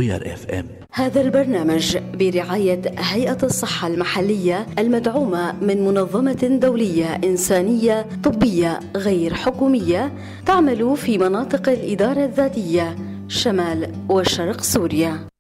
بوير FM. هذا البرنامج برعاية هيئة الصحة المحلية المدعومة من منظمة دولية إنسانية طبية غير حكومية تعمل في مناطق الإدارة الذاتية شمال وشرق سوريا.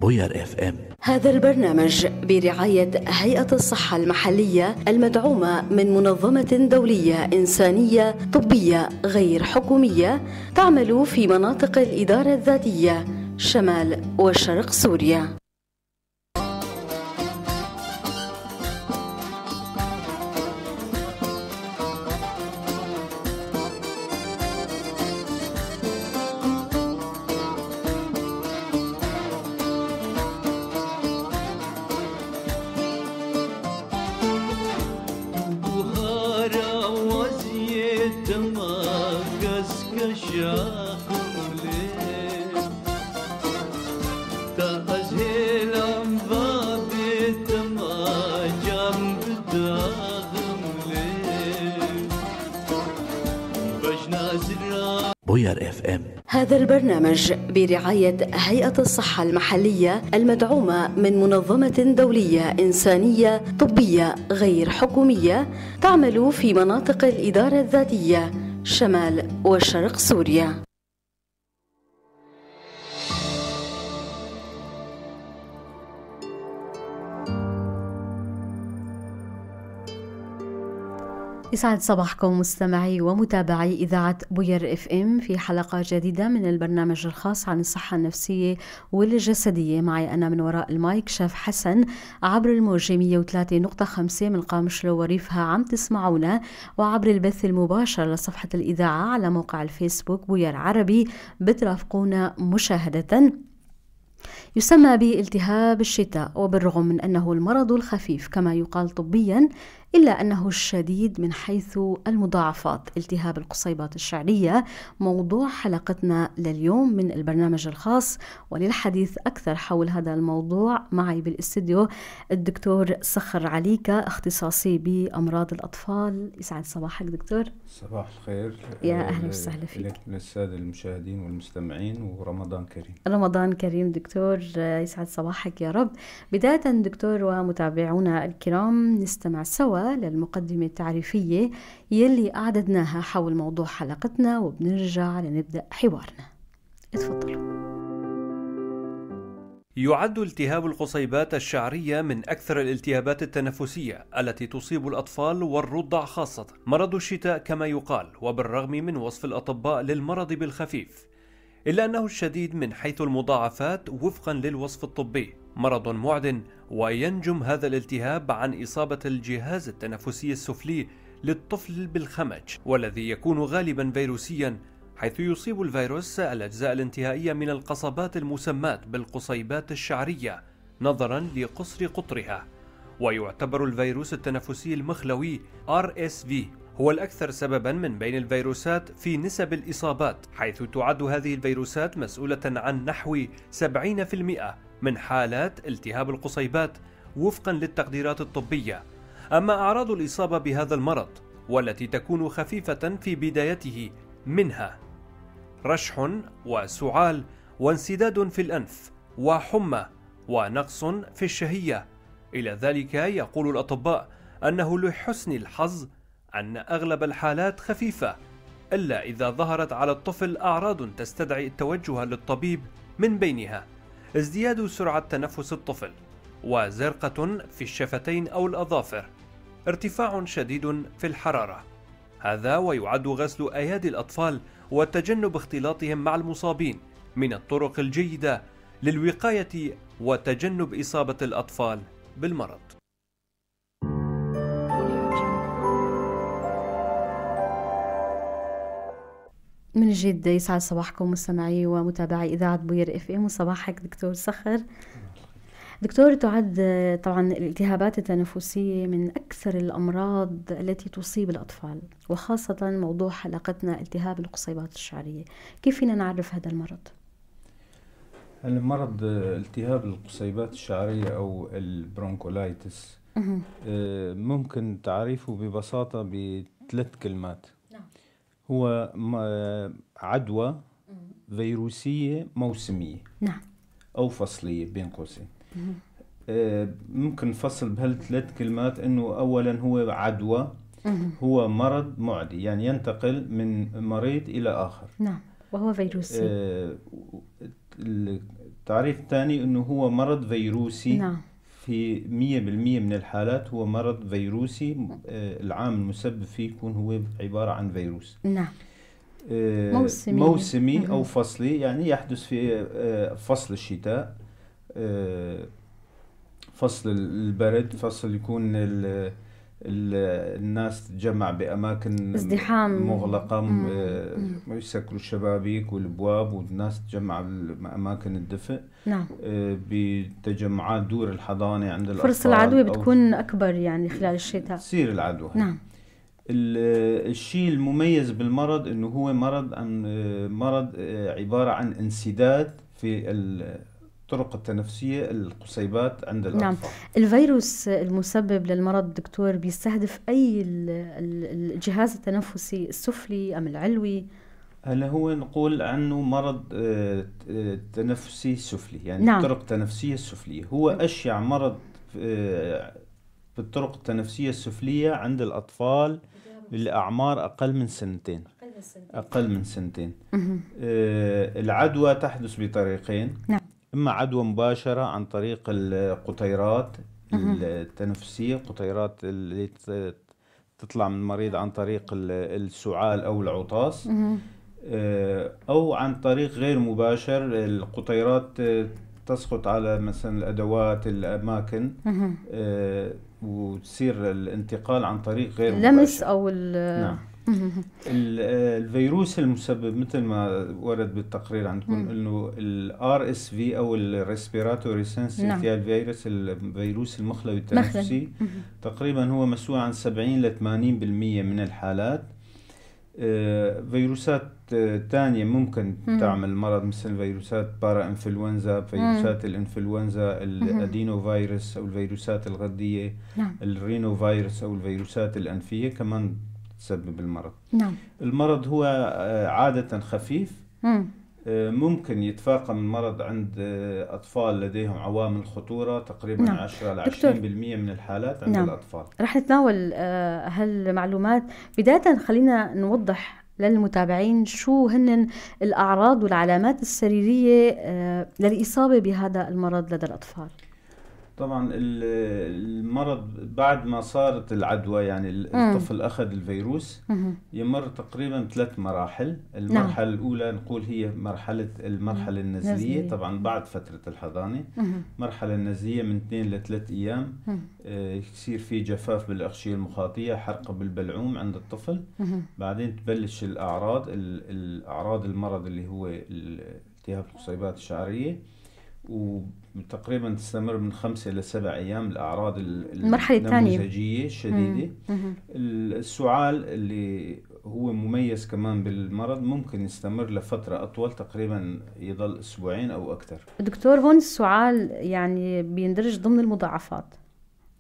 بوير FM. هذا البرنامج برعاية هيئة الصحة المحلية المدعومة من منظمة دولية إنسانية طبية غير حكومية تعمل في مناطق الإدارة الذاتية شمال وشرق سوريا. بوير FM. هذا البرنامج برعاية هيئة الصحة المحلية المدعومة من منظمة دولية إنسانية طبية غير حكومية تعمل في مناطق الإدارة الذاتية شمال وشرق سوريا. يسعد صباحكم مستمعي ومتابعي إذاعة بوير FM في حلقة جديدة من البرنامج الخاص عن الصحة النفسية والجسدية. معي أنا من وراء المايك شاف حسن عبر الموجة 103.5 من قامشلو وريفها عم تسمعونا، وعبر البث المباشر لصفحة الإذاعة على موقع الفيسبوك بوير عربي بترافقونا مشاهدة. يسمى بالتهاب الشتاء، وبالرغم من أنه المرض الخفيف كما يقال طبيا، إلا أنه الشديد من حيث المضاعفات. التهاب القصيبات الشعرية موضوع حلقتنا لليوم من البرنامج الخاص، وللحديث أكثر حول هذا الموضوع معي بالاستديو الدكتور صخر عليكة، اختصاصي بأمراض الأطفال. يسعد صباحك دكتور. صباح الخير، يا أهلا وسهلا فيك للسادة المشاهدين والمستمعين، ورمضان كريم. رمضان كريم دكتور، يسعد صباحك يا رب. بداية دكتور ومتابعونا الكرام، نستمع سوا للمقدمة التعريفية يلي أعددناها حول موضوع حلقتنا، وبنرجع لنبدأ حوارنا. اتفضلوا. يعد التهاب القصيبات الشعرية من أكثر الالتهابات التنفسية التي تصيب الأطفال والرضع خاصة، مرض الشتاء كما يقال، وبالرغم من وصف الأطباء للمرض بالخفيف، إلا أنه الشديد من حيث المضاعفات وفقا للوصف الطبي. مرض معدن، وينجم هذا الالتهاب عن إصابة الجهاز التنفسي السفلي للطفل بالخمج، والذي يكون غالبا فيروسيا، حيث يصيب الفيروس الأجزاء الانتهائية من القصبات المسماة بالقصيبات الشعرية، نظرا لقصر قطرها. ويعتبر الفيروس التنفسي المخلوي RSV هو الأكثر سببا من بين الفيروسات في نسب الإصابات، حيث تعد هذه الفيروسات مسؤولة عن نحو 70% من حالات التهاب القصيبات وفقا للتقديرات الطبية. أما أعراض الإصابة بهذا المرض والتي تكون خفيفة في بدايته منها رشح وسعال وانسداد في الأنف وحمى ونقص في الشهية. إلى ذلك يقول الأطباء أنه لحسن الحظ أن أغلب الحالات خفيفة، إلا إذا ظهرت على الطفل أعراض تستدعي التوجه للطبيب، من بينها ازدياد سرعة تنفس الطفل، وزرقة في الشفتين أو الأظافر، ارتفاع شديد في الحرارة. هذا ويعد غسل أيادي الأطفال وتجنب اختلاطهم مع المصابين من الطرق الجيدة للوقاية وتجنب إصابة الأطفال بالمرض. من جد يسعد صباحكم مستمعي ومتابعي إذاعة بوير FM، وصباحك دكتور صخر. دكتور، تعد طبعا الالتهابات التنفسية من أكثر الأمراض التي تصيب الأطفال، وخاصة موضوع حلقتنا التهاب القصيبات الشعرية. كيف فينا نعرف هذا المرض؟ المرض التهاب القصيبات الشعرية أو ال bronchiolitis ممكن تعريفه ببساطة بثلاث كلمات. نعم. هو عدوى فيروسية موسمية. نعم. أو فصلية بين قوسين. ممكن نفصل بهالثلاث كلمات انه اولا هو عدوى، هو مرض معدي، يعني ينتقل من مريض الى اخر. نعم، وهو فيروسي. التعريف الثاني انه هو مرض فيروسي. نعم. في 100% من الحالات هو مرض فيروسي، العامل المسبب فيه يكون هو عبارة عن فيروس. نعم. موسمي او فصلي، يعني يحدث في فصل الشتاء، فصل البرد، فصل يكون الناس تتجمع بأماكن ازدحام مغلقة، يسكروا الشبابيك والابواب والناس تتجمع بأماكن الدفء. نعم. بتجمعات دور الحضانة عند الأطفال. فرص العدوى بتكون أكبر يعني خلال الشتاء تصير العدوى. نعم. الشيء المميز بالمرض انه هو مرض عبارة عن انسداد في الطرق التنفسية، القصيبات عند الأطفال. نعم. الفيروس المسبب للمرض دكتور بيستهدف أي الجهاز التنفسي، السفلي أم العلوي؟ هلا هو نقول عنه مرض تنفسي سفلي، يعني نعم. الطرق التنفسية السفلية. هو أشيع مرض بالطرق التنفسية السفلية عند الأطفال بالأعمار أقل من سنتين. أقل من سنتين. العدوى تحدث بطريقين. نعم. إما عدوى مباشرة عن طريق القطيرات التنفسية، القطيرات اللي تطلع من المريض عن طريق السعال أو العطاس، أو عن طريق غير مباشر، القطيرات تسقط على مثلا الأدوات، الأماكن، وتصير الانتقال عن طريق غير مباشر، لمس أو نعم. الفيروس المسبب مثل ما ورد بالتقرير عندكم انه ال RSV او ال respiratory syncytial virus، الفيروس المخلوي التنفسي، تقريبا هو مسؤول عن 70 ل 80% من الحالات. فيروسات تانية ممكن تعمل مرض، مثل فيروسات parainfluenza، فيروسات الانفلونزا، ال adenovirus او الفيروسات الغدية، نعم. ال rhinovirus او الفيروسات الأنفية كمان تسبب المرض. نعم. المرض هو عادة خفيف. ممكن يتفاقم المرض عند أطفال لديهم عوامل خطورة، تقريبا نعم. 10 ل 20% من الحالات عند نعم. الأطفال. رح نتناول هالمعلومات. بداية خلينا نوضح للمتابعين شو هن الأعراض والعلامات السريرية للإصابة بهذا المرض لدى الأطفال. طبعا المرض بعد ما صارت العدوى، يعني الطفل أخذ الفيروس، يمر تقريبا 3 مراحل. المرحلة الأولى نقول هي المرحلة النزلية، طبعا بعد فترة الحضانة. المرحلة النزلية من 2 ل 3 أيام، يصير في جفاف بالأغشية المخاطية، حرقة بالبلعوم عند الطفل. بعدين تبلش الأعراض، الأعراض المرض اللي هو التهاب القصيبات الشعرية، تقريبا تستمر من 5 إلى 7 أيام الأعراض المرحلة الثانية النموذجية الشديدة. السعال اللي هو مميز كمان بالمرض ممكن يستمر لفترة أطول، تقريبا يظل أسبوعين أو أكثر. دكتور، هون السعال يعني بيندرج ضمن المضاعفات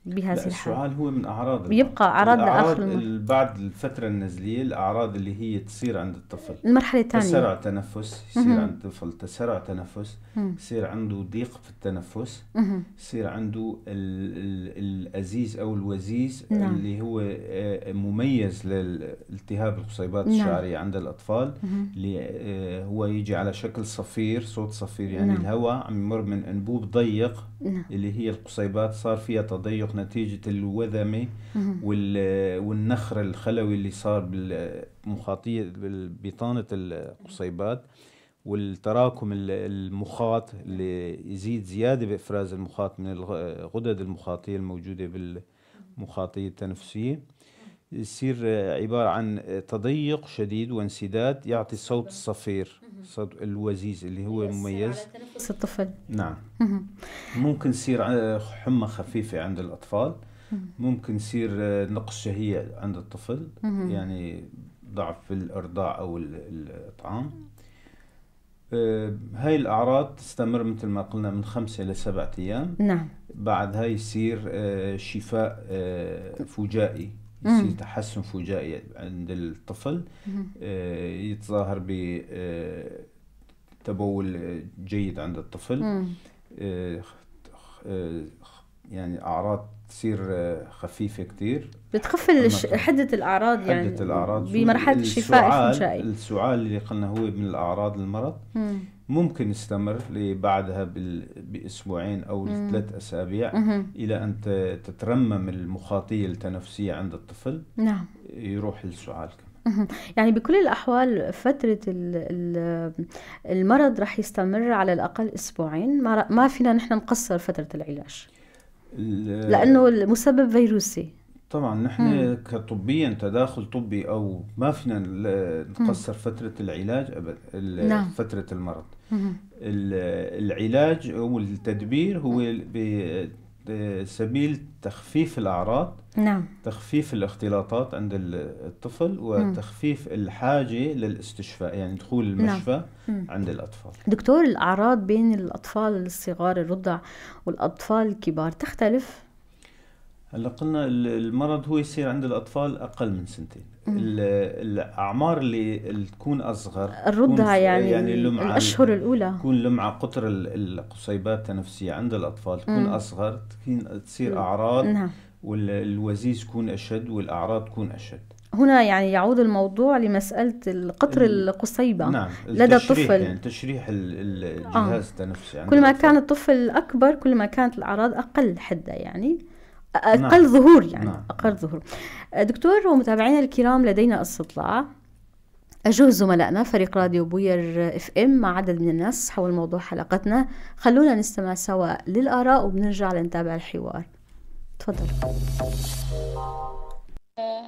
بهذه الحالة؟ السعال هو من أعراض، بيبقى أعراض لآخر بعد الفترة النزلية، الأعراض اللي هي تصير عند الطفل. المرحلة الثانية تسرع تنفس، يصير عند الطفل تسرع تنفس، يصير عنده ضيق في التنفس، يصير عنده الأزيز أو الوزيز. نعم. اللي هو مميز للالتهاب القصيبات الشعرية عند الأطفال، اللي هو يجي على شكل صفير، صوت صفير، يعني نعم. الهواء عم يمر من أنبوب ضيق. نعم. اللي هي القصيبات صار فيها تضيق نتيجة الوذمة والنخر الخلوي اللي صار بالمخاطية ببطانة القصيبات، والتراكم المخاط اللي يزيد زيادة بإفراز المخاط من الغدد المخاطية الموجودة بالمخاطية التنفسية، يصير عبارة عن تضيق شديد وانسداد يعطي صوت الصفير، صوت الوزيز اللي هو مميز على تنفس الطفل. نعم. ممكن يصير حمى خفيفة عند الأطفال، ممكن يصير نقص شهية عند الطفل، يعني ضعف في الإرضاع أو الإطعام. هاي الأعراض تستمر مثل ما قلنا من 5 إلى 7 أيام. نعم. بعدها يصير شفاء فجائي، يصير تحسن فجائي عند الطفل، يتظاهر بتبول جيد عند الطفل، يعني أعراض تصير خفيفة كتير، بتخف حدة الأعراض، يعني حدة الأعراض بمرحلة الشفاء الفجائي. السعال اللي قلنا هو من الأعراض المرض، ممكن يستمر لبعدها بأسبوعين أو 3 أسابيع إلى أن تترمم المخاطية التنفسية عند الطفل. نعم. يروح السعال كمان. يعني بكل الأحوال فترة المرض رح يستمر على الأقل أسبوعين، ما فينا نحن نقصر فترة العلاج لأنه المسبب فيروسي. طبعا نحن كطبيا تداخل طبي أو ما فينا نقصر فترة العلاج أبدا. نعم. فترة المرض. العلاج أو التدبير هو بسبيل تخفيف الأعراض. نعم. تخفيف الاختلاطات عند الطفل، وتخفيف الحاجة للاستشفاء، يعني دخول المشفى. نعم. عند الأطفال. دكتور، الأعراض بين الأطفال الصغار الرضع والأطفال الكبار تختلف؟ هلا قلنا المرض هو يصير عند الأطفال أقل من 2 سنين. الأعمار اللي تكون أصغر، الرضع يعني الأشهر الأولى، تكون لمعة قطر القصيبات التنفسية عند الأطفال تكون أصغر، تصير أعراض. نعم. والوزيز يكون أشد والأعراض تكون أشد. هنا يعني يعود الموضوع لمسألة قطر القصيبة. نعم. لدى الطفل، يعني تشريح الجهاز التنفسي. كل ما كان الطفل أكبر كل ما كانت الأعراض أقل حدة، يعني أقل. نعم. ظهور يعني. نعم. أقل ظهور. دكتور ومتابعينا الكرام، لدينا استطلاع أجوه زملائنا فريق راديو بوير FM مع عدد من الناس حول موضوع حلقتنا. خلونا نستمع سوا للآراء وبنرجع لنتابع الحوار. تفضل.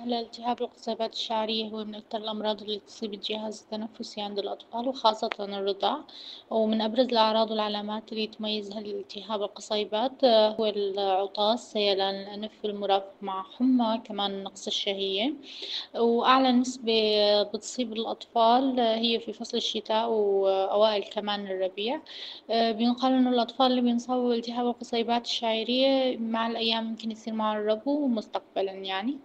هلا التهاب القصيبات الشعرية هو من أكثر الأمراض اللي تصيب الجهاز التنفسي عند الأطفال وخاصة الرضع، ومن أبرز الأعراض والعلامات اللي تميزها الالتهاب القصيبات هو العطاس، سيلان الأنف المرافق مع حمى، كمان نقص الشهية. وأعلى نسبة بتصيب الأطفال هي في فصل الشتاء وأوائل كمان الربيع. بينقال إنه الأطفال اللي بينصابوا بالتهاب القصيبات الشعرية مع الأيام ممكن يصير معهم الربو مستقبلا يعني.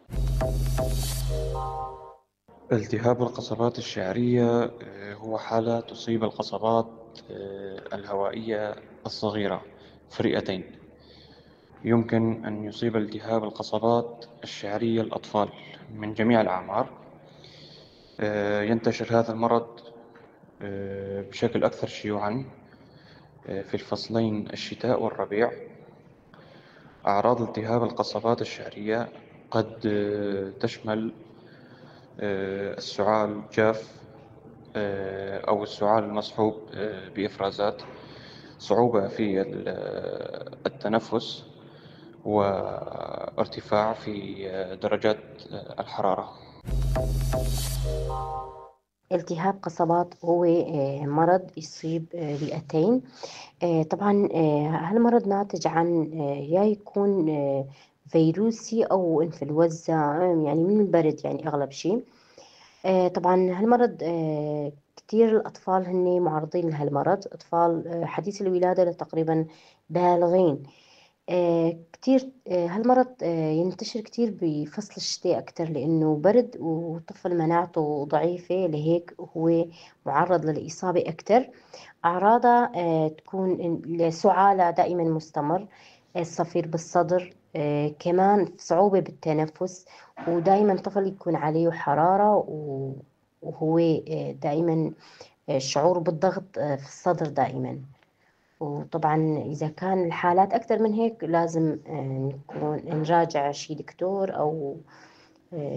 التهاب القصبات الشعرية هو حالة تصيب القصبات الهوائية الصغيرة في الرئتين. يمكن أن يصيب التهاب القصبات الشعرية الأطفال من جميع الأعمار. ينتشر هذا المرض بشكل أكثر شيوعا في الفصلين الشتاء والربيع. أعراض التهاب القصبات الشعرية قد تشمل السعال الجاف أو السعال المصحوب بإفرازات، صعوبة في التنفس، وارتفاع في درجات الحرارة. التهاب قصبات هو مرض يصيب رئتين. طبعا هالمرض ناتج عن يا يكون فيروسي أو إنفلونزا، يعني من البرد، يعني أغلب شيء. طبعا هالمرض كتير الأطفال هن معرضين لهالمرض، أطفال حديث الولادة لتقريبا بالغين. كتير هالمرض ينتشر كتير بفصل الشتاء أكتر، لأنه برد وطفل مناعته ضعيفة، لهيك هو معرض للإصابة أكتر. أعراضها تكون سعالة دائما مستمر، الصفير بالصدر، كمان صعوبة بالتنفس، ودائما طفل يكون عليه حرارة، وهو دائما الشعور بالضغط في الصدر دائما. وطبعا إذا كان الحالات أكثر من هيك لازم نكون نراجع شي دكتور أو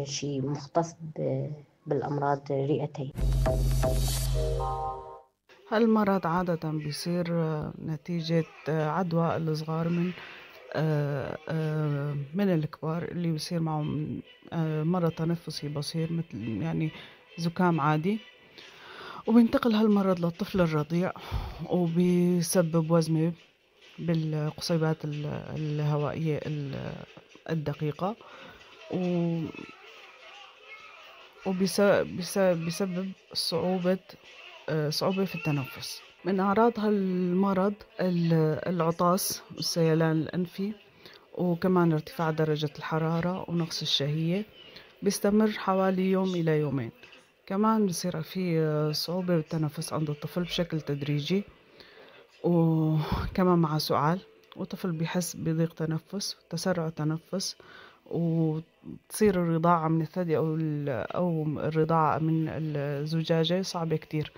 شي مختص بالأمراض الرئتين. هالمرض عادة بيصير نتيجة عدوى الصغار من الكبار اللي بيصير معهم مرض تنفسي بسيط مثل يعني زكام عادي، وبينتقل هالمرض للطفل الرضيع وبيسبب وزمة بالقصيبات الهوائية الدقيقة، وبيسبب صعوبة في التنفس. من أعراض هالمرض العطاس والسيلان الأنفي، وكمان ارتفاع درجة الحرارة ونقص الشهية، بيستمر حوالي يوم إلى يومين. كمان بصير في صعوبة بالتنفس عند الطفل بشكل تدريجي، وكمان مع سعال، والطفل بيحس بضيق تنفس وتسرع تنفس، وتصير الرضاعة من الثدي أو الرضاعة من الزجاجة صعبة كتير.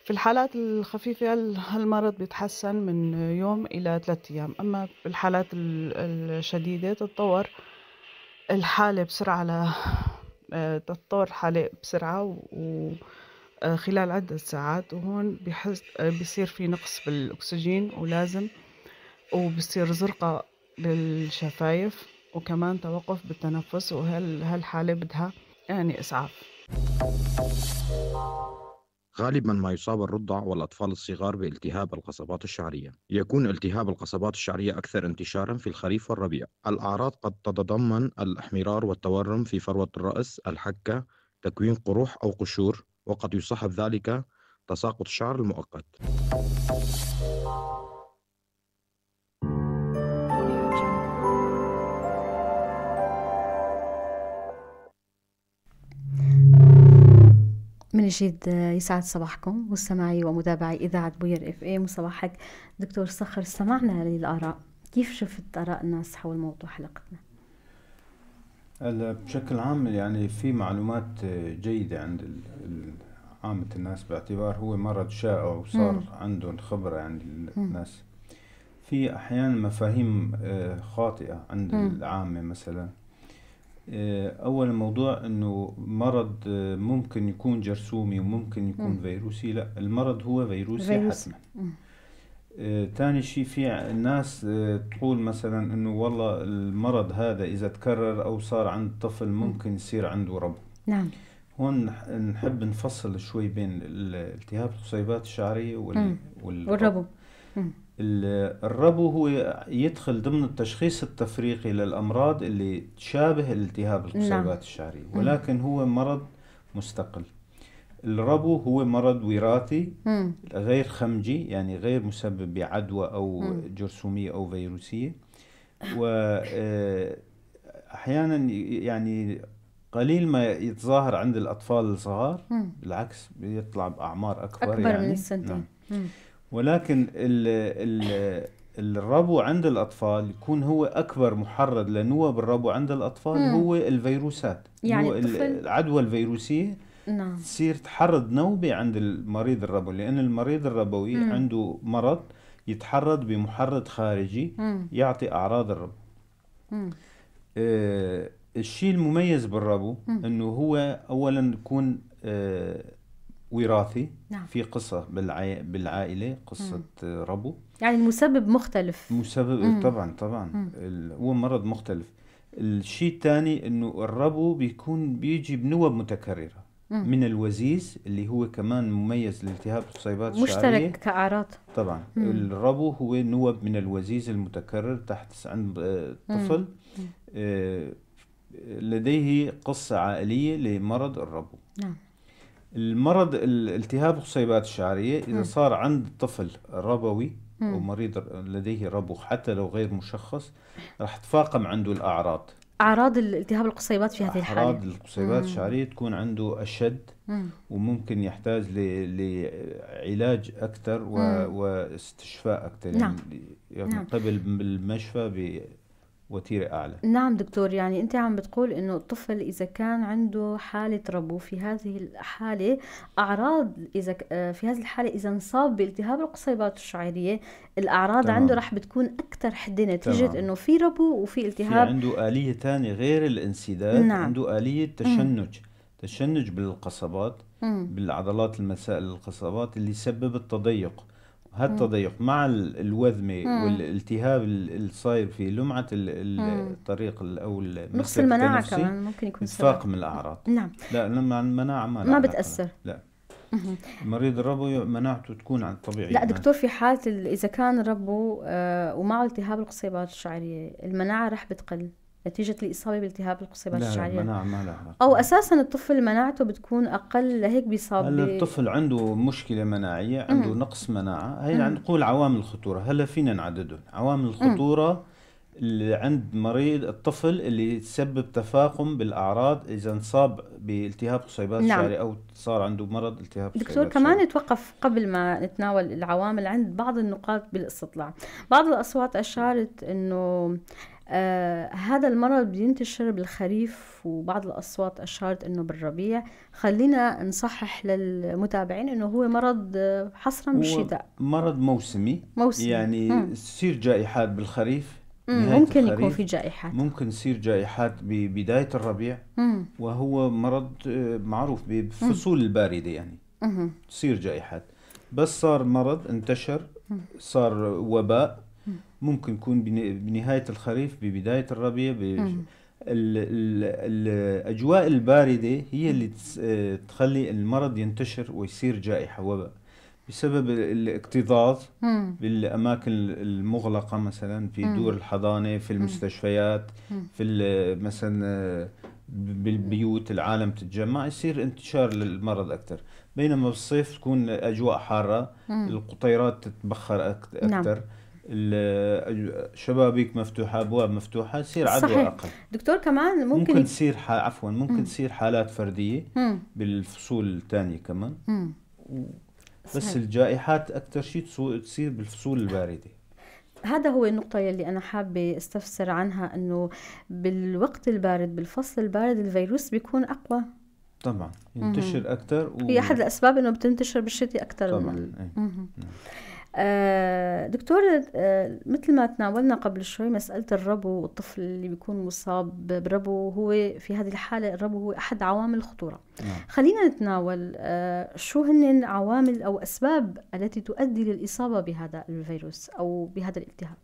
في الحالات الخفيفة هالمرض بيتحسن من يوم إلى 3 أيام، أما في الحالات الشديدة تتطور الحالة بسرعة وخلال عدة ساعات، وهون بيصير في نقص بالأكسجين ولازم، وبصير زرقاء بالشفايف، وكمان توقف بالتنفس، وهالحالة بدها يعني إسعاف. غالبا ما يصاب الرضع والأطفال الصغار بالتهاب القصبات الشعرية. يكون التهاب القصبات الشعرية أكثر انتشارا في الخريف والربيع. الأعراض قد تتضمن الاحمرار والتورم في فروة الرأس، الحكة، تكوين قروح أو قشور، وقد يصاحب ذلك تساقط الشعر المؤقت. من جديد يسعد صباحكم مستمعي ومتابعي إذاعة بوير FM. وصباحك دكتور صخر. استمعنا للآراء، كيف شفت آراء الناس حول موضوع حلقتنا؟ هلا بشكل عام يعني في معلومات جيدة عند عامة الناس، باعتبار هو مرض شائع وصار عندهم خبرة يعني الناس. في أحيانا مفاهيم خاطئة عند العامة. مثلا أول موضوع أنه مرض ممكن يكون جرثومي وممكن يكون فيروسي. لا، المرض هو فيروسي حتما. تاني شيء، في الناس تقول مثلا أنه والله المرض هذا إذا تكرر أو صار عند طفل ممكن يصير عنده ربو. نعم. هون نحب نفصل شوي بين التهاب القصيبات الشعرية والربو. الربو هو يدخل ضمن التشخيص التفريقي للأمراض اللي تشابه الالتهاب القصيبات الشعرية، ولكن هو مرض مستقل. الربو هو مرض وراثي غير خمجي، يعني غير مسبب بعدوى أو جرثومية أو فيروسية، وأحيانا يعني قليل ما يتظاهر عند الأطفال الصغار، بالعكس بيطلع بأعمار أكبر يعني من السنتين. نعم. ولكن الربو عند الأطفال يكون هو أكبر محرض لنوب الربو عند الأطفال هو الفيروسات، يعني هو العدوى الفيروسية. نعم. تصير تحرض نوبة عند المريض الربوي، لأن المريض الربوي عنده مرض يتحرض بمحرض خارجي يعطي أعراض الربو. الشيء المميز بالربو أنه هو أولا يكون وراثي. نعم. في قصة بالعائلة، قصة ربو، يعني المسبب مختلف. مسبب طبعا هو مرض مختلف. الشيء الثاني انه الربو بيكون بيجي بنوب متكررة، من الوزيز اللي هو كمان مميز لالتهاب القصيبات الشعرية، مشترك كأعراض. طبعا. الربو هو نوب من الوزيز المتكرر تحت عند الطفل لديه قصة عائلية لمرض الربو. نعم. المرض الالتهاب القصيبات الشعرية إذا صار عند طفل ربوي أو مريض لديه ربو حتى لو غير مشخص، راح تفاقم عنده الأعراض. أعراض الالتهاب القصيبات في هذه الحالة. أعراض القصيبات الشعرية تكون عنده أشد، وممكن يحتاج لعلاج أكثر واستشفاء أكثر. نعم. يعني قبل بالمشفى بوتيرة أعلى. نعم دكتور، يعني أنت عم بتقول إنه الطفل إذا كان عنده حالة ربو في هذه الحالة أعراض، إذا في هذه الحالة إذا انصاب بالتهاب القصيبات الشعيرية الأعراض عنده رح بتكون أكثر حدة نتيجة إنه في ربو وفي التهاب. في عنده آلية تانية غير الانسداد. نعم. عنده آلية تشنج بالقصبات، بالعضلات المسائل القصبات اللي سبب التضيق. هالتضيق مع الوذمة والالتهاب الصاير في لمعة الطريق أو نقص المناعة كمان ممكن يكون سبب تفاقم الأعراض. نعم. لا، المناعة ما بتأثر. لا، مريض الربو مناعته تكون عن الطبيعي. لا دكتور، في حالة إذا كان ربو ومعه التهاب القصيبات الشعرية المناعة رح بتقل نتيجة الإصابة بالتهاب القصيبات الشعرية. لا، ما لها. أو أساساً الطفل مناعته بتكون أقل لهيك بيصاب. هلا الطفل عنده مشكلة مناعية، عنده نقص مناعة، هي نقول عوامل الخطورة. هلا فينا نعددهم عوامل الخطورة اللي عند مريض الطفل اللي تسبب تفاقم بالأعراض إذا انصاب بالتهاب قصيبات الشعرية أو صار عنده مرض التهاب قصيبات دكتور كمان نتوقف قبل ما نتناول العوامل عند بعض النقاط بالاستطلاع. بعض الأصوات أشارت إنه هذا المرض بينتشر بالخريف، وبعض الأصوات أشارت أنه بالربيع. خلينا نصحح للمتابعين أنه هو مرض حصرا بالشتاء، مرض موسمي. يعني تصير جائحات بالخريف، ممكن يكون في جائحات، ممكن تصير جائحات ببداية الربيع. وهو مرض معروف بفصول الباردة، يعني تصير جائحات. بس صار مرض انتشر، صار وباء، ممكن يكون بنهاية الخريف، ببداية الربيع. الأجواء الباردة هي اللي تخلي المرض ينتشر ويصير جائحة وباء، بسبب الاكتظاظ بالأماكن المغلقة، مثلا في دور الحضانة، في المستشفيات، في مثلا بالبيوت، العالم تتجمع، يصير انتشار للمرض أكثر. بينما بالصيف تكون أجواء حارة، القطيرات تتبخر أكثر. نعم. الشبابيك مفتوحة، أبواب مفتوحة، يصير عدوى أقل. دكتور كمان ممكن تصير عفوا ممكن تصير حالات فردية بالفصول الثانية كمان. بس الجائحات أكثر شيء تصير بالفصول الباردة. هذا هو النقطة يلي أنا حابة استفسر عنها، أنه بالوقت البارد، بالفصل البارد، الفيروس بيكون أقوى. طبعا ينتشر أكثر هي أحد الأسباب أنه بتنتشر بالشتاء أكثر. طبعا. دكتور، مثل ما تناولنا قبل شوي مسألة الربو والطفل اللي بيكون مصاب بربو، هو في هذه الحالة الربو هو أحد عوامل الخطورة. خلينا نتناول شو هن عوامل أو أسباب التي تؤدي للإصابة بهذا الفيروس أو بهذا الالتهاب.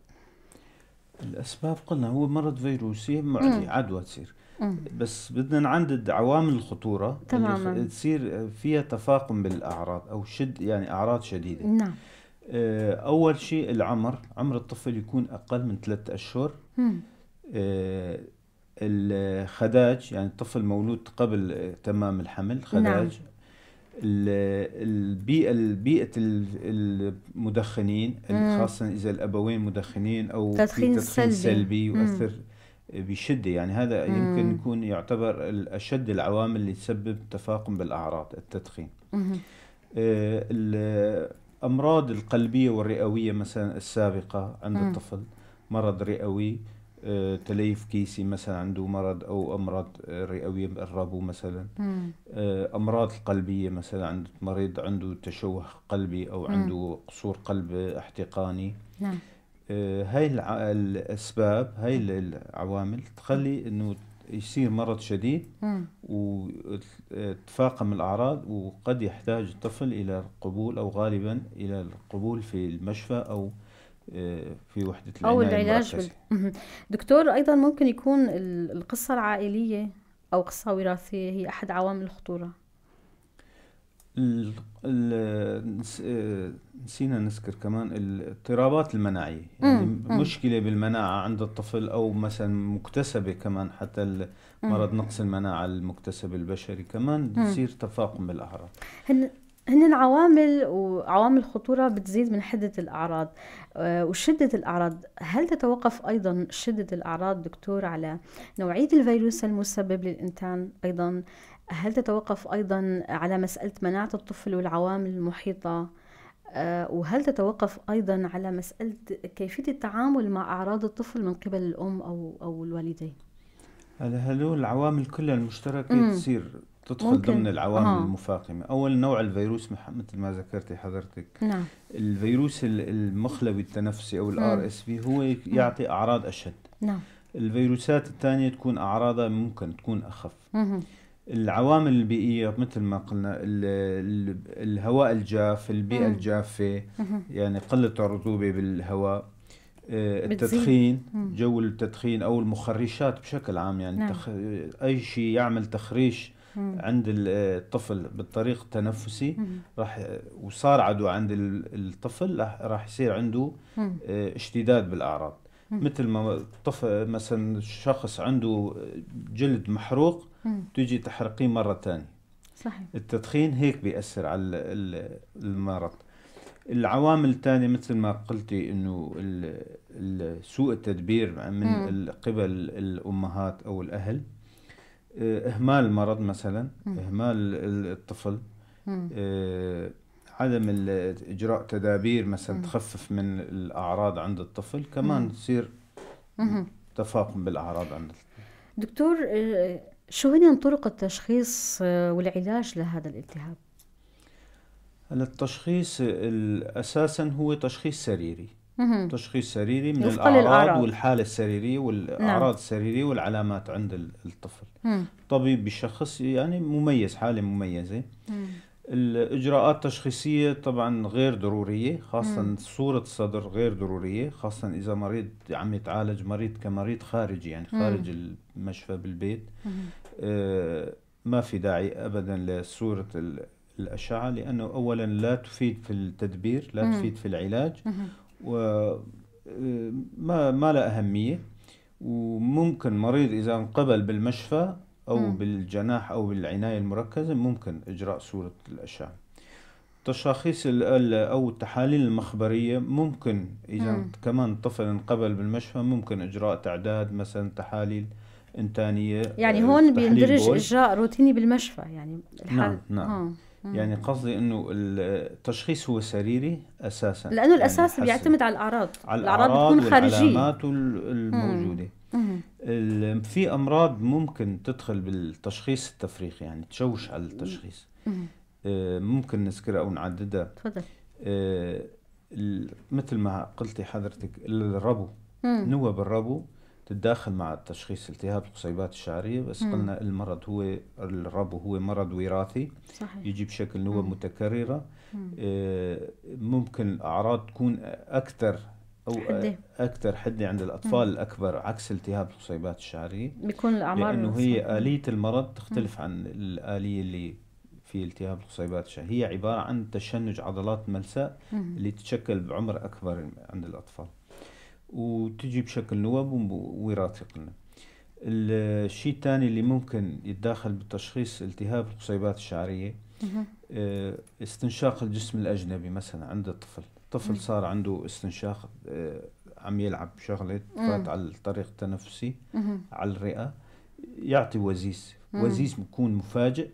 الأسباب قلنا هو مرض فيروسي معدي، عدوى تصير. بس بدنا نعدد عوامل الخطورة. تماما. اللي تصير فيها تفاقم بالأعراض أو شد، يعني أعراض شديدة. نعم. أول شيء العمر، عمر الطفل يكون أقل من 3 أشهر. الخداج، يعني الطفل مولود قبل تمام الحمل، خداج. نعم. البيئة المدخنين، خاصة إذا الأبوين مدخنين أو تدخين سلبي يؤثر بشدة. يعني هذا يمكن يكون يعتبر الأشد العوامل اللي تسبب تفاقم بالأعراض، التدخين. الأمراض القلبية والرئوية مثلا السابقة عند الطفل، مرض رئوي، تليف كيسي مثلا عنده مرض أو أمراض رئوية، الربو مثلا، أمراض القلبية مثلا عند مريض عنده تشوه قلبي أو عنده قصور قلب احتقاني. نعم. هاي الأسباب، هاي العوامل تخلي إنه يصير مرض شديد وتفاقم الأعراض، وقد يحتاج الطفل إلى القبول أو غالبا إلى القبول في المشفى أو في وحدة العناية أو العلاج دكتور، أيضا ممكن يكون القصة العائلية أو قصة وراثية هي أحد عوامل الخطورة. نسينا نذكر كمان الاضطرابات المناعية، يعني مشكلة بالمناعة عند الطفل أو مثلا مكتسبة كمان، حتى مرض نقص المناعة المكتسب البشري كمان بصير تفاقم بالأعراض. هن عوامل وعوامل خطورة بتزيد من حدة الأعراض وشدة الأعراض. هل تتوقف أيضا شدة الأعراض دكتور على نوعية الفيروس المسبب للإنتان؟ أيضا هل تتوقف أيضا على مسألة مناعة الطفل والعوامل المحيطة؟ وهل تتوقف أيضا على مسألة كيفية التعامل مع أعراض الطفل من قبل الأم أو الوالدين؟ هدول العوامل كلها المشتركة تصير تدخل ممكن ضمن العوامل المفاقمة. أول نوع الفيروس مثل ما ذكرتي حضرتك، نعم. الفيروس المخلوي التنفسي أو ال RSV هو يعطي أعراض أشد. نعم. الفيروسات الثانية تكون أعراضها ممكن تكون أخف. العوامل البيئية مثل ما قلنا الهواء الجاف، البيئة الجافة، يعني قلة الرطوبة بالهواء، التدخين، جو التدخين أو المخرشات بشكل عام، يعني نعم. أي شيء يعمل تخريش عند الطفل بالطريق التنفسي راح، وصار عدوى عند الطفل راح يصير عنده اشتداد بالأعراض. مثل ما الطفل مثلا شخص عنده جلد محروق تيجي تحرقيه مرة ثانية. صحيح. التدخين هيك بيأثر على المرض. العوامل الثانية مثل ما قلتي انه سوء التدبير من قبل الأمهات أو الأهل، إهمال المرض مثلا، إهمال الطفل، عدم إجراء تدابير مثلا تخفف من الأعراض عند الطفل، كمان تصير تفاقم بالأعراض عند الطفل. دكتور، شو هن طرق التشخيص والعلاج لهذا الالتهاب؟ هلا التشخيص أساسا هو تشخيص سريري. تشخيص سريري من الأعراض والحالة السريرية والأعراض، نعم. السريرية والعلامات عند الطفل. طبيب بشخص يعني مميز، حالة مميزة. الإجراءات التشخيصية طبعا غير ضرورية، خاصة صورة الصدر غير ضرورية، خاصة إذا مريض عم يتعالج، مريض كمريض خارجي يعني خارج المشفى بالبيت، ما في داعي أبدا لصورة الأشعة، لأنه أولا لا تفيد في التدبير، لا تفيد في العلاج، وما ما لها أهمية. وممكن مريض إذا انقبل بالمشفى أو بالجناح أو بالعناية المركزة ممكن إجراء صورة الأشعة. تشاخيص أو التحاليل المخبرية ممكن إذا كمان طفل انقبل بالمشفى ممكن إجراء تعداد مثلا تحاليل إنتانية، يعني هون بيندرج إجراء روتيني بالمشفى يعني الحال. نعم نعم. يعني قصدي إنه التشخيص هو سريري أساسا، لأنه الأساس يعني بيعتمد على الأعراض، على الأعراض بتكون خارجية والعلامات الموجودة. في أمراض ممكن تدخل بالتشخيص التفريقي، يعني تشوش على التشخيص، ممكن نذكرها أو نعددها. تفضل. مثل ما قلتي حضرتك الربو، نوب الربو تتداخل مع التشخيص التهاب القصيبات الشعرية، بس قلنا المرض هو الربو هو مرض وراثي. صحيح. يجي بشكل نوب متكررة. ممكن الأعراض تكون أكثر أو حدة. أكثر حدة عند الأطفال الأكبر، عكس التهاب القصيبات الشعرية بيكون الأعمار، لأنه هي آلية المرض تختلف عن الآلية اللي في التهاب القصيبات الشعرية. هي عبارة عن تشنج عضلات الملساء اللي تتشكل بعمر أكبر عند الأطفال، وتجي بشكل نوب ووراثي. قلنا الشيء الثاني اللي ممكن يتداخل بالتشخيص التهاب القصيبات الشعرية، استنشاق الجسم الأجنبي مثلا عند الطفل. الطفل صار عنده استنشاق، عم يلعب شغلة فات على الطريق التنفسي على الرئة، يعطي وزيز. وزيز بيكون مفاجئ،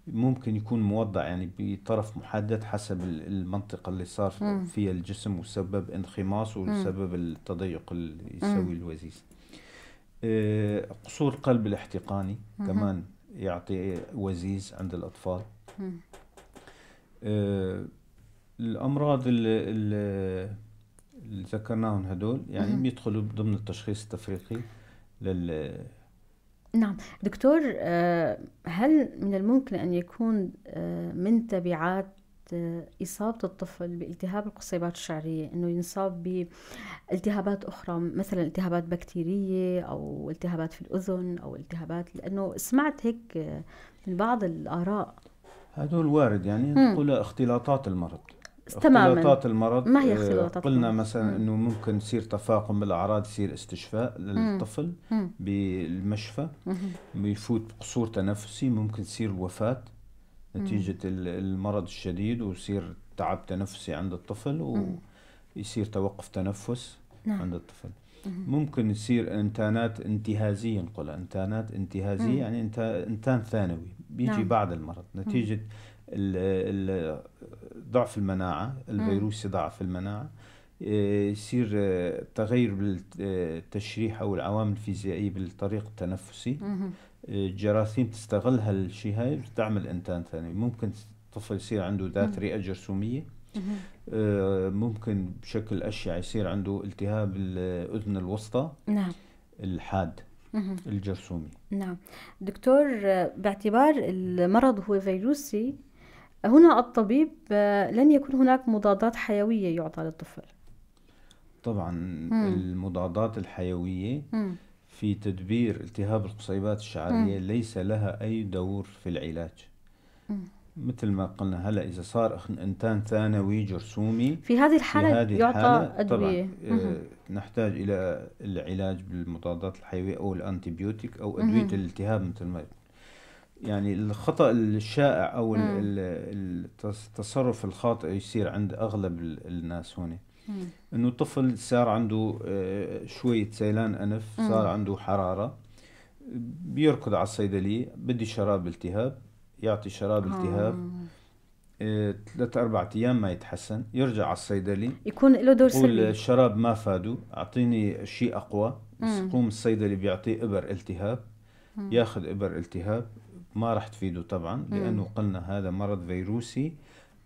ممكن يكون موضع يعني بطرف محدد حسب المنطقة اللي صار فيها الجسم وسبب انخماص وسبب التضيق اللي يسوي الوزيز. قصور القلب الاحتقاني كمان يعطي وزيز عند الأطفال. الأمراض اللي ذكرناهم هدول يعني بيدخلوا ضمن التشخيص التفريقي لل. نعم دكتور، هل من الممكن أن يكون من تبعات إصابة الطفل بالتهاب القصيبات الشعرية أنه ينصاب بالتهابات أخرى، مثلا التهابات بكتيرية أو التهابات في الأذن أو التهابات؟ لأنه سمعت هيك من بعض الآراء. هدول وارد، يعني نقول اختلاطات المرض. تماما. اختلاطات المرض. ما هي اختلاطات قلنا المرض؟ مثلا انه ممكن يصير تفاقم بالاعراض، يصير استشفاء للطفل بالمشفى، بيفوت قصور تنفسي، ممكن تصير وفاة نتيجة المرض الشديد، ويصير تعب تنفسي عند الطفل، ويصير توقف تنفس عند الطفل. ممكن يصير انتانات انتهازية، نقولها انتانات انتهازية، يعني انتان ثانوي بيجي بعد المرض نتيجة ضعف المناعة، الفيروس ضعف المناعة، يصير تغير بالتشريح أو العوامل الفيزيائية بالطريق التنفسي، الجراثيم تستغل هالشيء هاي بتعمل انتان ثانوي. ممكن الطفل يصير عنده ذات رئة جرثومية، ممكن بشكل أشيع يصير عنده التهاب الأذن الوسطى الحاد الجرثومي. نعم دكتور، باعتبار المرض هو فيروسي، هنا الطبيب لن يكون هناك مضادات حيوية يعطى للطفل. طبعا المضادات الحيوية في تدبير التهاب القصيبات الشعرية ليس لها أي دور في العلاج. مثل ما قلنا هلا، إذا صار إنتان ثانوي جرثومي في هذه الحالة يعطى أدوية. طبعا نحتاج إلى العلاج بالمضادات الحيوية أو الأنتيبيوتيك أو أدوية الالتهاب مثل ما يقول. يعني الخطأ الشائع أو التصرف الخاطئ يصير عند أغلب الناس هون، إنه الطفل صار عنده شوية سيلان أنف، صار عنده حرارة، بيركض على الصيدلية بدي شراب التهاب، يعطي شراب التهاب 3-4 أيام ما يتحسن، يرجع على الصيدلي يكون له دور سلبي، الشراب ما فادوا، أعطيني شيء أقوى. يقوم الصيدلي بيعطيه إبر التهاب، ياخذ إبر التهاب ما راح تفيده طبعا، لأنه قلنا هذا مرض فيروسي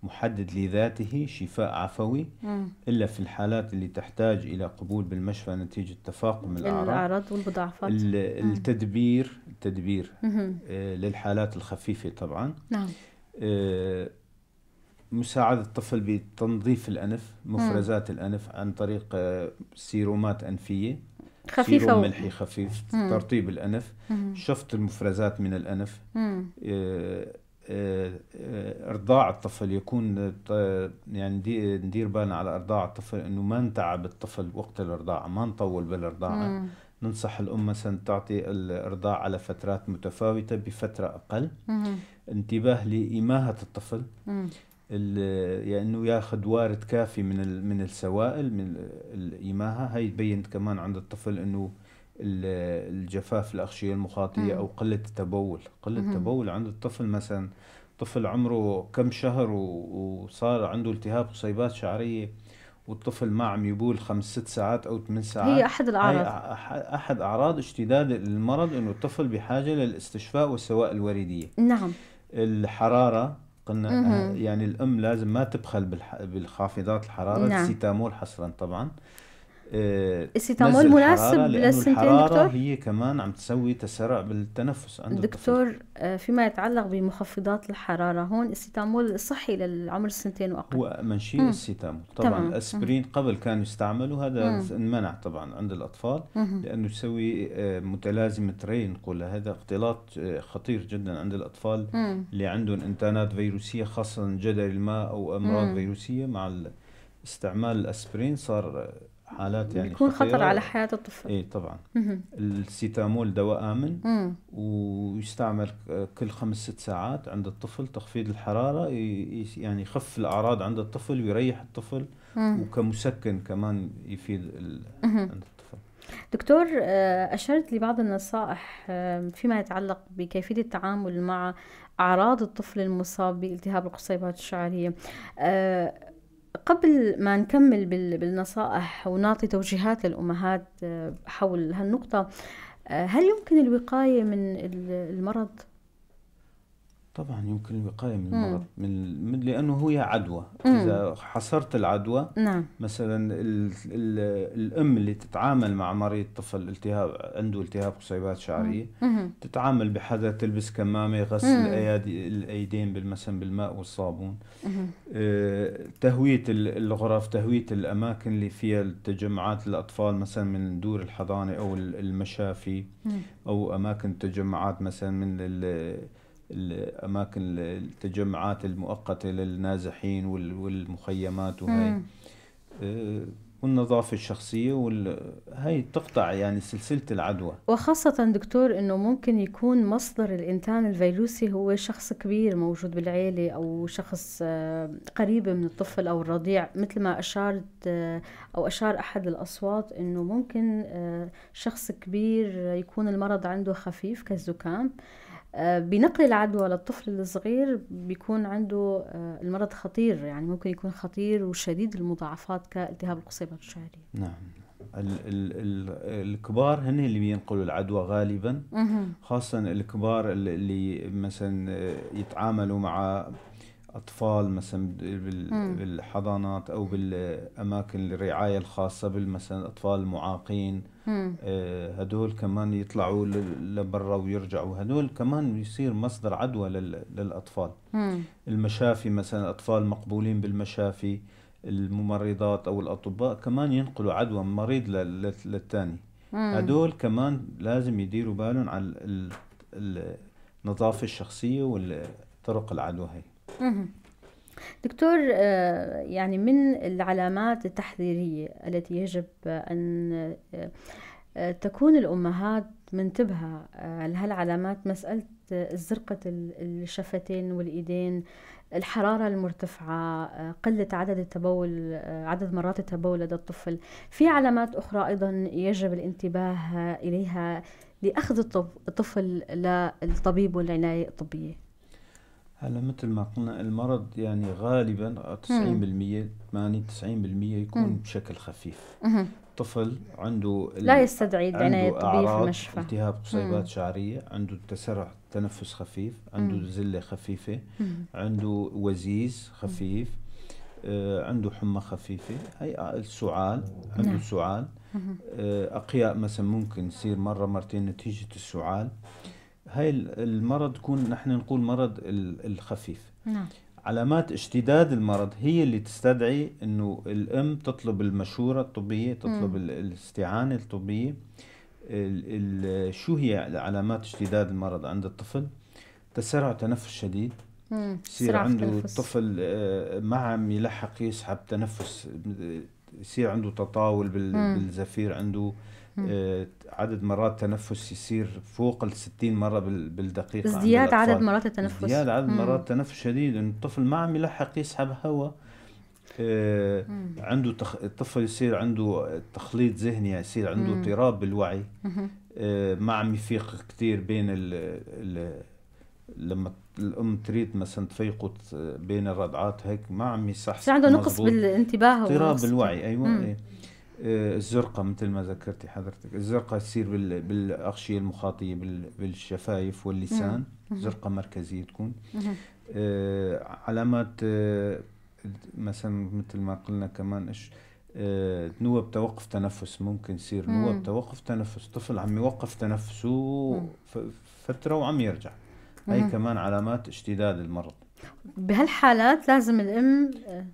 محدد لذاته، شفاء عفوي، إلا في الحالات اللي تحتاج إلى قبول بالمشفى نتيجة تفاقم الأعراض والمضاعفات. التدبير للحالات الخفيفة طبعا. نعم. مساعدة الطفل بتنظيف الأنف، مفرزات الأنف عن طريق سيرومات أنفية خفيفة، سيروم ملحي خفيف، ترطيب الأنف، شفط المفرزات من الأنف، إرضاع الطفل يكون يعني ندير بالنا على إرضاع الطفل إنه ما نتعب الطفل وقت الإرضاعة، ما نطول بالإرضاعة. ننصح الأم مثلا تعطي الإرضاع على فترات متفاوتة بفترة أقل. انتباه لإماهة الطفل، يعني إنه ياخذ وارد كافي من السوائل من الإماهة. هاي تبين كمان عند الطفل إنه الجفاف الأغشية المخاطية أو قلة التبول. قلة التبول عند الطفل، مثلا طفل عمره كم شهر وصار عنده التهاب قصيبات شعرية والطفل ما عم يبول 5-6 ساعات أو 8 ساعات، هي أحد الأعراض، أحد أعراض اشتداد المرض، إنه الطفل بحاجة للاستشفاء والسوائل الوريدية. نعم. الحرارة قلنا يعني الأم لازم ما تبخل بالخافضات الحرارة. نعم. السيتامول حصرا طبعا. السيتامول مناسب للسنتين دكتور؟ هي كمان عم تسوي تسارع بالتنفس عند دكتور الطفل. فيما يتعلق بمخفضات الحرارة، هون السيتامول صحي للعمر السنتين وأقل. هو منشيء السيتامول طبعا. الأسبرين قبل كانوا يستعملوا، هذا انمنع طبعا عند الأطفال لأنه يسوي متلازمة ري، نقول هذا اختلاط خطير جدا عند الأطفال اللي عندهم انتانات فيروسية، خاصة جدري الماء أو أمراض فيروسية. مع استعمال الأسبرين صار حالات يعني يكون خطر على حياة الطفل. ايه طبعا. السيتامول دواء آمن ويستعمل كل 5-6 ساعات عند الطفل، تخفيض الحرارة يعني يخف الأعراض عند الطفل ويريح الطفل، وكمسكن كمان يفيد عند الطفل. دكتور، أشرت لبعض النصائح فيما يتعلق بكيفية التعامل مع أعراض الطفل المصاب بالتهاب القصيبات الشعرية. قبل ما نكمل بالنصائح ونعطي توجيهات للأمهات حول هالنقطة، هل يمكن الوقاية من المرض؟ طبعا يمكن الوقاية من المرض من لأنه هي عدوى. إذا حصرت العدوى، نعم. مثلا الأم اللي تتعامل مع مريض طفل التهاب عنده التهاب قصيبات شعرية، تتعامل بحذر، تلبس كمامة، غسل الأيدين مثلا بالماء والصابون، تهوية الغرف، تهوية الأماكن اللي فيها التجمعات الأطفال مثلا من دور الحضانة أو المشافي، أو أماكن التجمعات مثلا من الأماكن التجمعات المؤقتة للنازحين والمخيمات وهي والنظافة الشخصية هي تقطع يعني سلسلة العدوى. وخاصة دكتور إنه ممكن يكون مصدر الإنتان الفيروسي هو شخص كبير موجود بالعيلة أو شخص قريب من الطفل أو الرضيع، مثل ما أشارت أو أشار أحد الأصوات إنه ممكن شخص كبير يكون المرض عنده خفيف كالزكام، بنقل العدوى للطفل الصغير بيكون عنده المرض خطير، يعني ممكن يكون خطير وشديد المضاعفات كالتهاب القصيبات الشعرية. نعم، الكبار هن اللي بينقلوا العدوى غالبا، خاصة الكبار اللي مثلا يتعاملوا مع أطفال مثلا بالحضانات أو بالأماكن الرعاية الخاصة، مثلا الأطفال المعاقين، هدول كمان يطلعوا لبرا ويرجعوا، هدول كمان يصير مصدر عدوى للأطفال. المشافي مثلا، أطفال مقبولين بالمشافي، الممرضات أو الأطباء كمان ينقلوا عدوى من مريض للثاني. هدول كمان لازم يديروا بالهم على النظافة الشخصية والطرق العدوى هي. دكتور، يعني من العلامات التحذيرية التي يجب أن تكون الأمهات منتبهة لهالعلامات مسألة زرقة الشفتين والإيدين، الحرارة المرتفعة، قلة عدد التبول، عدد مرات التبول لدى الطفل. في علامات أخرى أيضا يجب الانتباه إليها لأخذ الطفل للطبيب والعناية الطبية. هلا مثل ما قلنا المرض يعني غالبا 90% 80-90% يكون بشكل خفيف. طفل عنده لا يستدعي العناية الطبية في المشفى، التهاب قصيبات شعرية، عنده تسرع تنفس خفيف، عنده زلة خفيفة، عنده وزيز خفيف، عنده حمى خفيفة، هي السعال، عنده سعال، أقياء مثلا ممكن يصير مرة مرتين نتيجة السعال. هاي المرض يكون نحن نقول مرض الخفيف. نعم. علامات اشتداد المرض هي اللي تستدعي انه الام تطلب المشورة الطبية، تطلب الاستعانة الطبية. شو هي علامات اشتداد المرض عند الطفل؟ تسرع تنفس شديد، يصير عنده الطفل ما عم يلحق يسحب تنفس، يصير عنده تطاول بالزفير، عنده عدد مرات تنفس يصير فوق 60 مرة بالدقيقة، ازدياد عدد مرات التنفس، ازدياد عدد مرات تنفس شديد، إن الطفل ما عم يلحق يسحب هواء. عنده الطفل يصير عنده تخليط ذهني، يعني يصير عنده اضطراب بالوعي، ما عم يفيق كثير بين لما الام تريد مثلا تفيقه بين الرضعات هيك ما عم يصحصح، عنده نقص بالانتباه، اضطراب بالوعي. ايوه. إيه. الزرقة مثل ما ذكرتي حضرتك، الزرقة تصير بالأغشية المخاطية، بالشفايف واللسان، زرقة مركزية تكون. علامات مثلا مثل ما قلنا كمان إيش، نوب توقف تنفس، ممكن يصير نوب توقف تنفس، طفل عم يوقف تنفسه فترة وعم يرجع، هي كمان علامات اشتداد المرض. بهالحالات لازم الأم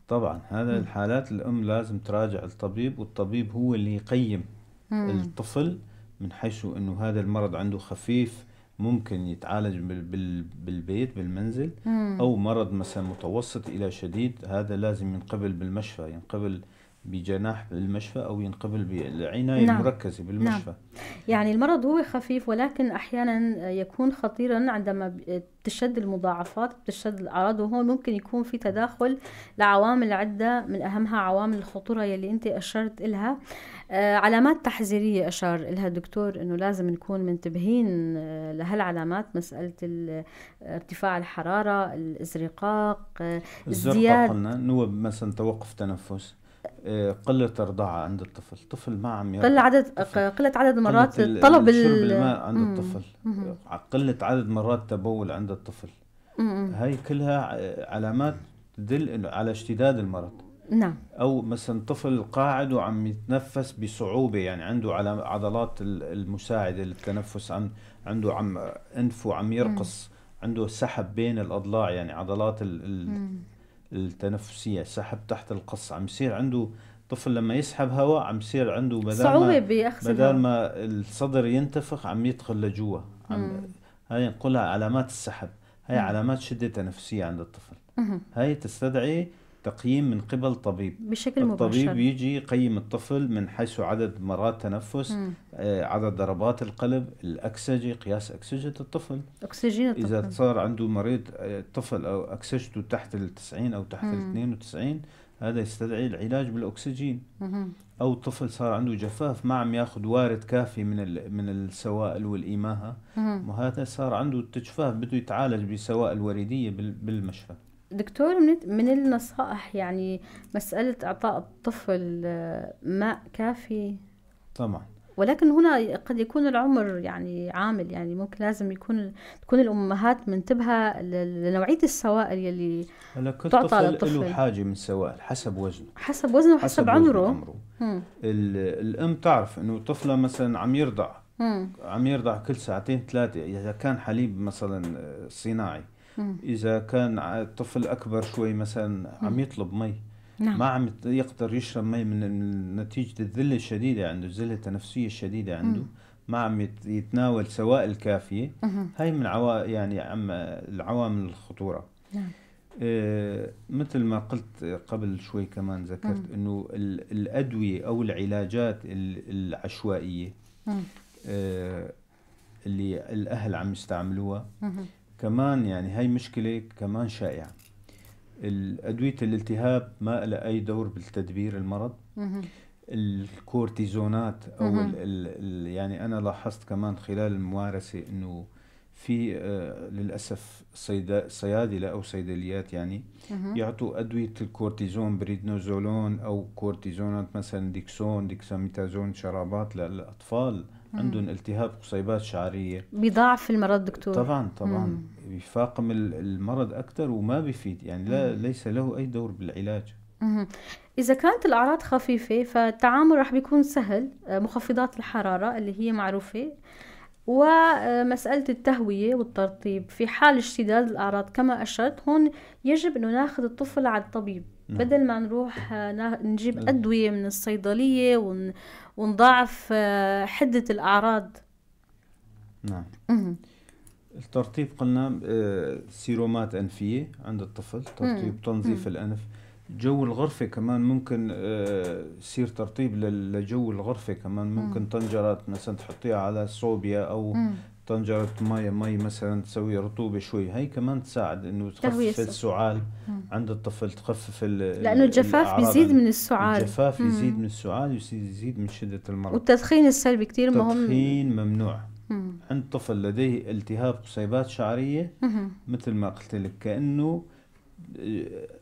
طبعا هذا الحالات الأم لازم تراجع الطبيب، والطبيب هو اللي يقيم الطفل من حيث أنه هذا المرض عنده خفيف ممكن يتعالج بالبيت بالمنزل، أو مرض مثلا متوسط إلى شديد هذا لازم ينقبل بالمشفى، ينقبل بجناح بالمشفى أو ينقبل بالعناية المركزة بالمشفى. نعم. يعني المرض هو خفيف ولكن أحيانا يكون خطيرا عندما تشتد المضاعفات، بتشتد الأعراض، وهون ممكن يكون في تداخل لعوامل عدة من أهمها عوامل الخطورة يلي أنت أشرت إلها. علامات تحذيرية أشار إلها الدكتور أنه لازم نكون منتبهين لهالعلامات، مسألة ارتفاع الحرارة، الازرقاق، ازدياد، قلنا نوب مثلا توقف تنفس، قلة الرضاعة عند الطفل، الطفل ما عم يرضع، قلة عدد مرات طلب شرب الماء عند الطفل، قلة عدد مرات تبول عند الطفل، هاي كلها علامات تدل على اشتداد المرض. نعم. أو مثلا طفل قاعد وعم يتنفس بصعوبة، يعني عنده عضلات المساعدة للتنفس، عنده عم أنفه عم يرقص، عنده سحب بين الأضلاع، يعني عضلات التنفسية، سحب تحت القص، عم يصير عنده طفل لما يسحب هواء عم يصير عنده بدل ما الصدر ينتفخ عم يدخل لجوا، هاي نقولها علامات السحب. هاي علامات شدة تنفسية عند الطفل. هاي تستدعي تقييم من قبل طبيب بشكل مباشر. الطبيب يجي يقيم الطفل من حيث عدد مرات تنفس، عدد ضربات القلب، الأكسجة، قياس أكسجة الطفل، أكسجين الطفل. إذا صار عنده مريض طفل أو أكسجته تحت 90 أو تحت 92، هذا يستدعي العلاج بالأكسجين. أو طفل صار عنده جفاف ما عم ياخذ وارد كافي من السوائل والإيماهة، وهذا صار عنده تجفاف بده يتعالج بسوائل وريدية بالمشفى. دكتور، من النصائح يعني مسألة إعطاء الطفل ماء كافي. طبعا، ولكن هنا قد يكون العمر يعني عامل، يعني ممكن لازم تكون الأمهات منتبهة لنوعية السوائل يلي تعطى للطفل. كل طفل له حاجة من السوائل حسب وزنه، حسب وزنه وحسب عمره. الأم تعرف إنه طفلها مثلا عم يرضع، عم يرضع كل ساعتين ثلاثة، إذا كان حليب مثلا صناعي. إذا كان الطفل أكبر شوي مثلا عم يطلب مي، نعم. ما عم يقدر يشرب مي من نتيجة الذلة الشديدة عنده، الذلة التنفسية الشديدة عنده، ما عم يتناول سوائل كافية. هاي من يعني العوامل الخطورة. نعم. مثل ما قلت قبل شوي كمان ذكرت إنه الأدوية أو العلاجات العشوائية اللي الأهل عم يستعملوها كمان، يعني هاي مشكلة كمان شائعة. الأدوية الالتهاب ما لها أي دور بالتدبير المرض. الكورتيزونات أو يعني أنا لاحظت كمان خلال الممارسة إنه في للأسف صيادلة أو صيدليات يعني يعطوا أدوية الكورتيزون، بريدنوزولون أو كورتيزونات مثلا ديكسون، ديكساميتازون، شرابات للأطفال عندهم التهاب قصيبات شعرية. بيضاعف المرض دكتور. طبعا طبعا بيفاقم المرض أكثر وما بيفيد، يعني لا ليس له أي دور بالعلاج. إذا كانت الأعراض خفيفة فالتعامل رح بيكون سهل، مخفضات الحرارة اللي هي معروفة، ومسألة التهوية والترطيب. في حال اشتداد الأعراض كما أشرت هون يجب أنه ناخذ الطفل على الطبيب، نعم. بدل ما نروح نجيب أدوية من الصيدلية ونضاعف حدة الأعراض. نعم. الترطيب قلنا سيرومات أنفية عند الطفل، ترطيب تنظيف الأنف. جو الغرفة كمان ممكن يصير ترطيب لجو الغرفة كمان، ممكن طنجرات مثلا تحطيها على صوبيا أو طنجرة مي مثلا تسوي رطوبة شوي، هي كمان تساعد إنه تخفف السعال عند الطفل، تخفف لأنه الجفاف بيزيد من السعال. الجفاف يزيد من السعال، يزيد من شدة المرض. والتدخين السلبي كتير مهم. التدخين ممنوع عند طفل لديه التهاب قصيبات شعرية. مثل ما قلت لك كأنه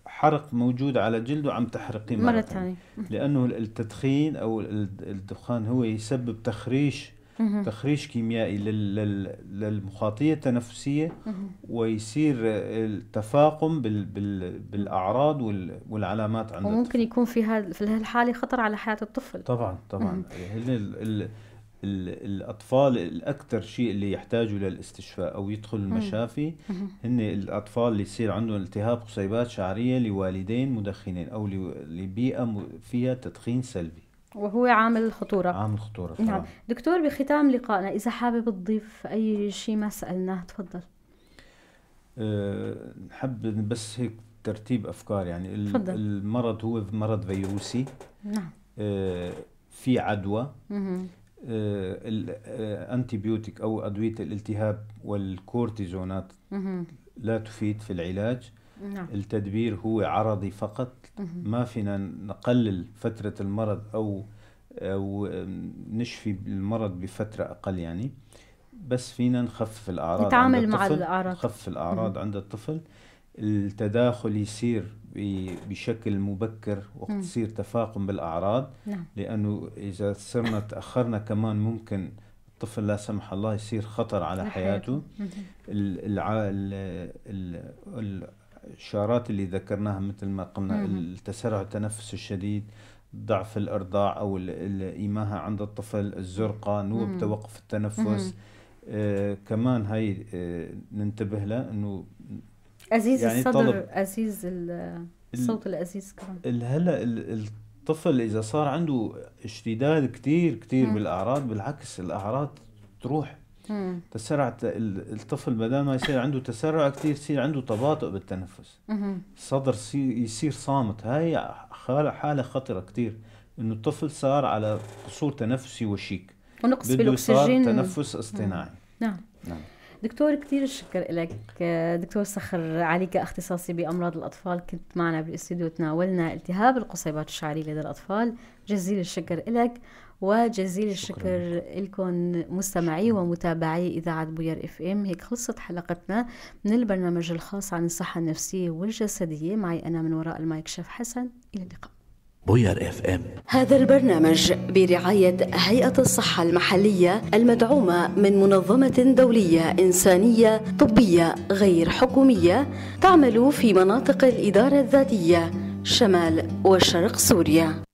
حرق موجود على جلده عم تحرقيه مرة ثانية، لأنه التدخين أو الدخان هو يسبب تخريش كيميائي للمخاطية التنفسية، ويصير التفاقم بالأعراض والعلامات عند وممكن الطفل. يكون في هالحالة خطر على حياة الطفل. طبعا طبعا. الأطفال الأكثر شيء اللي يحتاجوا للاستشفاء أو يدخلوا المشافي هن الأطفال اللي يصير عندهم التهاب قصيبات شعرية لوالدين مدخنين أو لبيئة فيها تدخين سلبي، وهو عامل الخطورة. عامل خطورة طبعا. نعم. دكتور، بختام لقائنا إذا حابب تضيف أي شيء ما سألناه تفضل. نحب بس هيك ترتيب أفكار يعني. المرض هو مرض فيروسي. نعم. في عدوى. الأنتيبيوتيك أو أدوية الالتهاب والكورتيزونات لا تفيد في العلاج. نعم. التدبير هو عرضي فقط. ما فينا نقلل فترة المرض أو نشفي المرض بفترة أقل يعني، بس فينا نخفف الأعراض، نتعامل مع الأعراض، نخفف الأعراض عند الطفل. التداخل يصير بشكل مبكر وقت يصير تفاقم بالأعراض. نعم. لأنه إذا صرنا تأخرنا كمان ممكن الطفل لا سمح الله يصير خطر على حياته. الإشارات اللي ذكرناها مثل ما قلنا، التسرع التنفس الشديد، ضعف الإرضاع أو الإيماهة عند الطفل، الزرقة، نوب توقف التنفس. كمان هاي ننتبه لها إنه أزيز يعني الصدر، أزيز الصوت الأزيز كمان. هلا الطفل إذا صار عنده اشتداد كتير كتير بالأعراض، بالعكس الأعراض تروح. تسرع الطفل بدل ما يصير عنده تسرع كثير يصير عنده تباطؤ بالتنفس. الصدر يصير صامت. هاي حالة خطرة كثير، إنه الطفل صار على قصور تنفسي وشيك ونقص بالأكسجين، تنفس اصطناعي. نعم. نعم. دكتور كثير الشكر لك دكتور صخر عليكة، اختصاصي بأمراض الأطفال، كنت معنا بالاستوديو تناولنا التهاب القصيبات الشعرية لدى الأطفال. جزيل الشكر لك وجزيل الشكر لكم مستمعي ومتابعي إذاعة بوير FM. هيك خلصت حلقتنا من البرنامج الخاص عن الصحة النفسية والجسدية. معي أنا من وراء المايك شيف حسن، إلى اللقاء. بوير FM. هذا البرنامج برعاية هيئة الصحة المحلية المدعومة من منظمة دولية إنسانية طبية غير حكومية تعمل في مناطق الإدارة الذاتية شمال وشرق سوريا.